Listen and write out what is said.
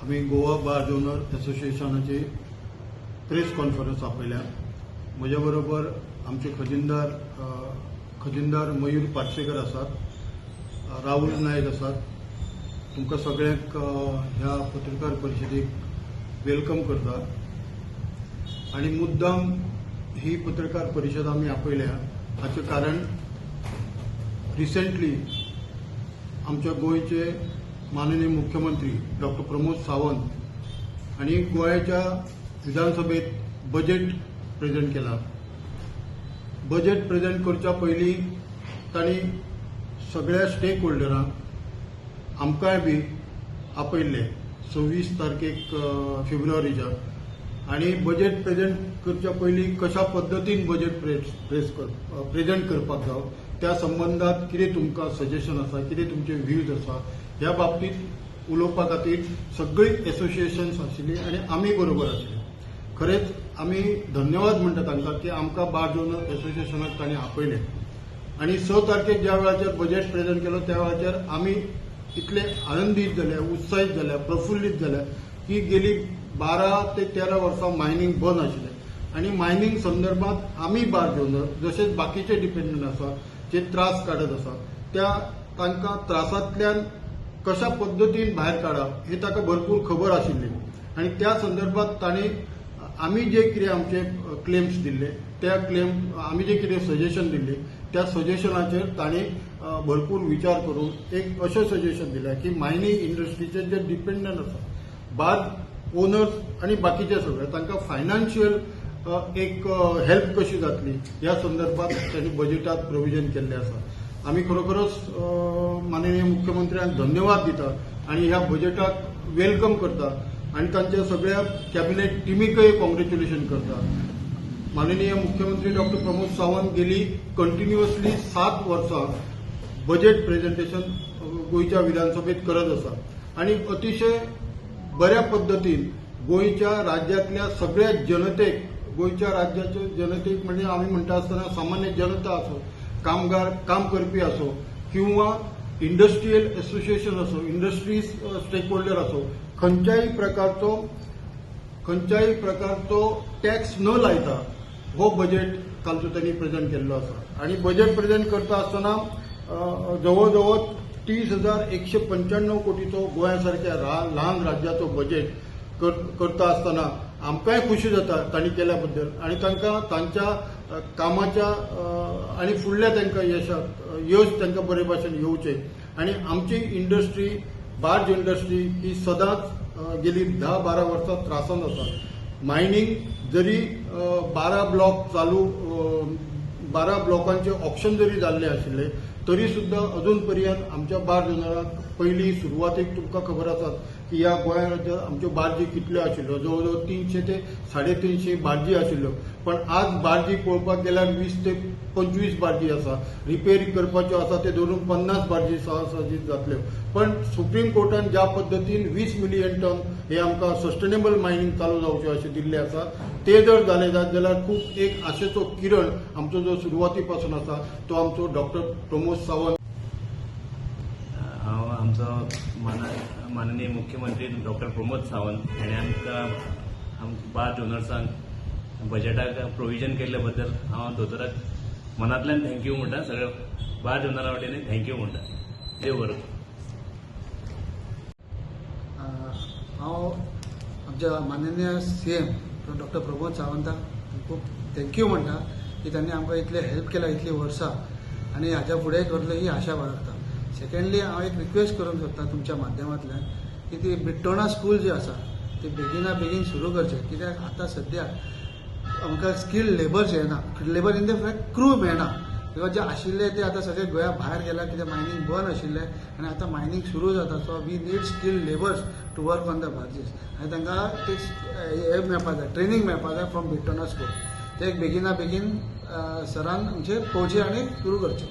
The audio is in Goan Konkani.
आमी गोवा बार्ज ओनर एसोसिएशनाची प्रेस कॉन्फरन्स आपयल्या. म्हज्या बरोबर आमचे खजिनदार मयूर पार्सेकर आसात, राहुल नायक आसात. तुमकां सगळ्यांक ह्या पत्रकार परिशदेक welcome करता आनी मुद्दाम ही पत्रकार परिशद आमी आपयल्या हाचें कारण, रिसेंटली आमच्या गोंयचे माननीय मुख्यमंत्री डॉक्टर प्रमोद सावंत हांणी गोंयाच्या विधानसभेत बजेट प्रेझेंट केला. बजेट प्रेझेंट करच्या पयलीं तांणी सगळ्या स्टेक होल्डरांक, आमकांय बी आपयल्ले 26 तारखेक फेब्रुवारीच्या. आनी बजेट प्रेझेंट करच्या पयलीं कशा पद्दतीन बजेट प्रेस प्रेस कर प्रेझेंट करपाक जाव, त्या संबंदात कितें तुमकां सजेशन आसा, कितें तुमचे व्ह्यूज आसा, ह्या बाबतींत उलोवपा खातीर सगळीं एसोसिएशन्स आशिल्लीं आनी आमी बरोबर आशिल्ले. खरेंच आमी धन्यवाद म्हणटा तांकां की आमकां बार्ज ओनर एसोसिएशनाक तांणी आपयलें. आनी 6 तारखेक ज्या वेळाचेर बजेट प्रेझेंट केलो, त्या वेळाचेर आमी इतले आनंदीत जाले, उत्साहीत जाल्या, प्रफुल्लीत जाल्या की गेली 12 ते 13 वर्सां मायनींग बंद आशिल्लें आनी मायनींग संदर्भात आमी बार्ज ओनर जशेंच बाकीचे डिपेंडंट आसा, जे त्रास काडत आसा, त्या तांकां त्रासांतल्यान कशा पद्दतीन भायर काडप हे ताका भरपूर खबर आशिल्ली. आनी त्या संदर्भात तांणी आमी जे कितें आमचे क्लेम्स दिल्ले, त्या क्लेम, आमी जे कितें सजेशन दिल्ले, त्या सजेशनाचेर तांणी भरपूर विचार करून एक अशें सजेशन दिलें की मायनींग इंडस्ट्रीचेर जे डिपेंडंट आसा बार्ज ओनर्स आनी बाकीचे सगळे, तांकां फायनान्शियल एक हेल्प कशी जातली ह्या संदर्भात तांणी बजेटात प्रोविजन केल्लें आसा. आमी खरोखरच माननीय मुख्यमंत्र्यांक धन्यवाद दिता आनी ह्या बजेटाक welcome करता आनी तांच्या सगळ्या कॅबिनेट टिमीकय कॉंग्रेच्युलेशन करता. माननीय मुख्यमंत्री डॉक्टर प्रमोद सावंत गेली कंटिन्युअसली 7 वर्सां बजेट प्रेझेंटेशन गोंयच्या विधानसभेत करत आसा आनी अतिशय बऱ्या पद्दतीन गोंयच्या राज्यांतल्या सगळ्या जनतेक, गोंयच्या राज्याच्या जनतेक म्हणजे आमी म्हणटा आसतना सामान्य जनता आसो, कामगार, काम करपी आसो किंवा इंडस्ट्रियल एसोसिएशन असो, इंडस्ट्रीज स्टेक होल्डर असो, खंयच्याय प्रकारचो टॅक्स न लायता हो बजेट कालचो त्यांनी प्रेझेंट केल्लो आसा. आनी बजेट प्रेझेंट करता आसतना जवळ जवळ 30,195 कोटीचो गोंया सारक्या ल्हान राज्याचो बजेट करता आसतना आमकांय खुशी जाता तांणी केल्या बद्दल आनी तांकां तांच्या कामाच्या आनी फुडल्या तांकां यशाक यश तांकां बरे भाशेन येवचें. आनी आमची इंडस्ट्री, बार्ज इंडस्ट्री ही सदांच गेली 10-12 वर्सां त्रासान आसा. मायनींग जरी 12 ब्लॉक चालू, 12 ब्लॉकांचे ऑक्शन जरी जाल्ले आशिल्ले तरी सुद्दां अजून पर्यंत आमच्या बार्ज ओनराक, पयलीं सुरवातेक तुमकां खबर आसात की ह्या गोंय राज्यात आमच्यो बार्जी कितल्यो आशिल्ल्यो, जवळ जवळ 300 ते 350 बार्जी आशिल्ल्यो. पण आज बार्जी पळोवपाक गेल्यार 20 ते 25 बार्जी आसा. रिपेर करपाच्यो आसा ते धरून 50 बार्जी सहजासहजी जातल्यो. पण सुप्रीम कोर्टान ज्या पद्दतीन 20 मिलियन टन हे आमकां सस्टेनेबल मायनींग चालू जावचें अशें दिल्लें आसा, ते जर जालें जात जाल्यार खूब एक आशेचो किरण आमचो जो सुरवाती पासून आसा तो आमचो डॉक्टर प्रमोद सावंत. हांव आमचो माननीय मुख्यमंत्री डॉक्टर प्रमोद सावंत हाणें आमकां, बार्ज ओनर्सांक बजेटाक प्रोविजन केल्ले बद्दल हांव दोतोराक मनांतल्यान thank you म्हणटा. सगळ्या बार्ज ओनरा वटेन thank you म्हणटा. देव बरो करूं. हांव आमच्या माननीय सीएम डॉक्टर प्रमोद सावंताक खूब thank you म्हणटा की त्यांनी आमकां इतलें हेल्प केलां इतलीं वर्सां आनी हाज्या फुडें करतले ही आशा बाळगता. सेकंडली, हांव एक रिक्वेस्ट करूंक सोदता तुमच्या माध्यमांतल्यान की ती बिट्टोणा स्कूल जी आसा ती बेगिना बेगीन सुरू करचें, कित्याक आतां सद्या आमकां स्किल्ड लेबर्स येना, labour in the fact crew मेळना, because जे आशिल्ले ते आतां सगळे गोंया भायर गेला, कित्याक मायनींग बंद आशिल्लें आनी आतां मायनींग सुरू जाता. So we need skilled labours to work on the barges आनी तांकां ते हें मेळपा जाय, ट्रेनींग मेळपा जाय फ्रॉम बिट्टोणा स्कूल. ते एक बेगिना बेगीन सरान आमचे पळोवचें आनी सुरू करचें.